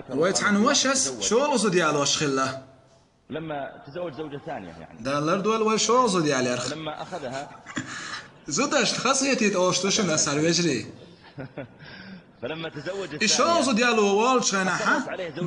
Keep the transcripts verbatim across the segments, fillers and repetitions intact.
Вай цхьана вашас шолгӀа зуда ялош хилла. لما تزوج زوجة ثانية يعني. Дала лардойла вай шолгӀа зуда яларх. فلما أخذها Зудашта хазахетийта олуш ду шуна ас, хӀара вежарий. فلما تزوج И шолгӀа الثانية зуда яло волчу хенахь,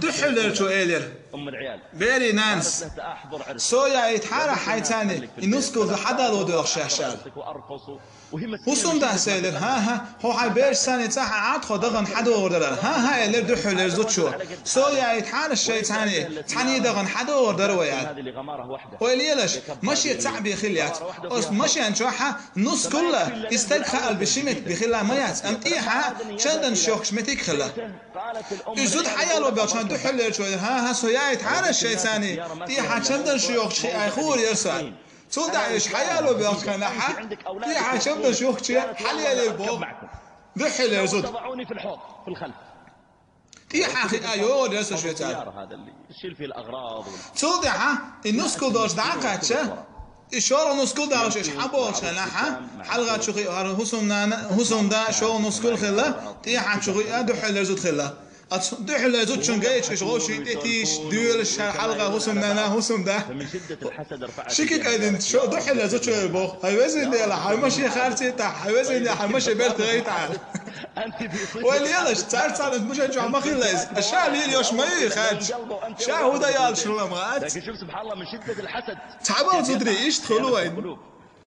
дуьххьарлерчо элира: أم العيال. Берий нанас, قالت له: تعال احضر عرس. со яйта хьара хьайцани, и нускал зуда хьадало доьлхуш шаьш аьлла. وأرقص. وهي مسكينة ХӀусамдас элира: хӀан-хӀа, хьо хьайн бераш санна цхьаьна Ӏа тхо дахана хьадогӀур дара. ХӀан-хӀа, элира дуьххьарлера зудчо. Со яйта хьара шайцани, цхьаьна дахана хьадогӀур дара вай аьлла. هذه لغمارة واحدة. Вай лелаш, машен цхьаъ бен хилла яц. Оцу машен чохь нускал а, и стаг хаалла бен ши меттиг бен хилла ма яц, амма тӀехьа чамданаш йохкуш меттиг хилла. قالت الأم Уьш зуда хьаяло баьлчхьана дуьххьарлерчо элира: хӀан-хӀа, со яйта хьара шайцани, тӀехьа чамданаш йохкуш хиъна хуур яра со аьлла. Цул тӀаьхьа уьш хьаяло баьлчхьана, тӀехьа чамданаш йохкуче хьалелира боху дуьххьарлера зуда. تضعوني في الحوض في الخلف. ТӀехьа хиъна йогӀур яра со шайца аьлла. السيارة هذا اللي يشيل فيه الأغراض وال- Цул тӀаьхьа и нускал долуш дӀа а кхаьчча, и шолгӀа нускал далош уьш хьаболчхьана, хьалха чу хиъна хӀара хӀусамнана, хӀусамда шолгӀа нускал хилла, тӀехьа чу хиъна дуьххьарлера зуда хилла. Оцу дуьххьарлера зудчун гайчу уьш гӀовший тӀе тийша, доьлуш хӀара хьалха хӀусамнана, хӀусамда. فمن شدة الحسد رفعت Ши кик айдина, шо дуьххьарлера зудчо элира боху: хьайн везан Дела, хьайн машен харцийтахь, хьайн везан Дела, хьайн машен бертахь. أنت في Вай лелаш, царца цхьаъ машен чохь ма хилла иза. Ша лийр йош ма ю и харц. Ша хӀун дан йолуш хилла ма хац. لكن شوف سبحان الله من شدة الحسد. Цхьаболу зударий иштта хуьлу вайн.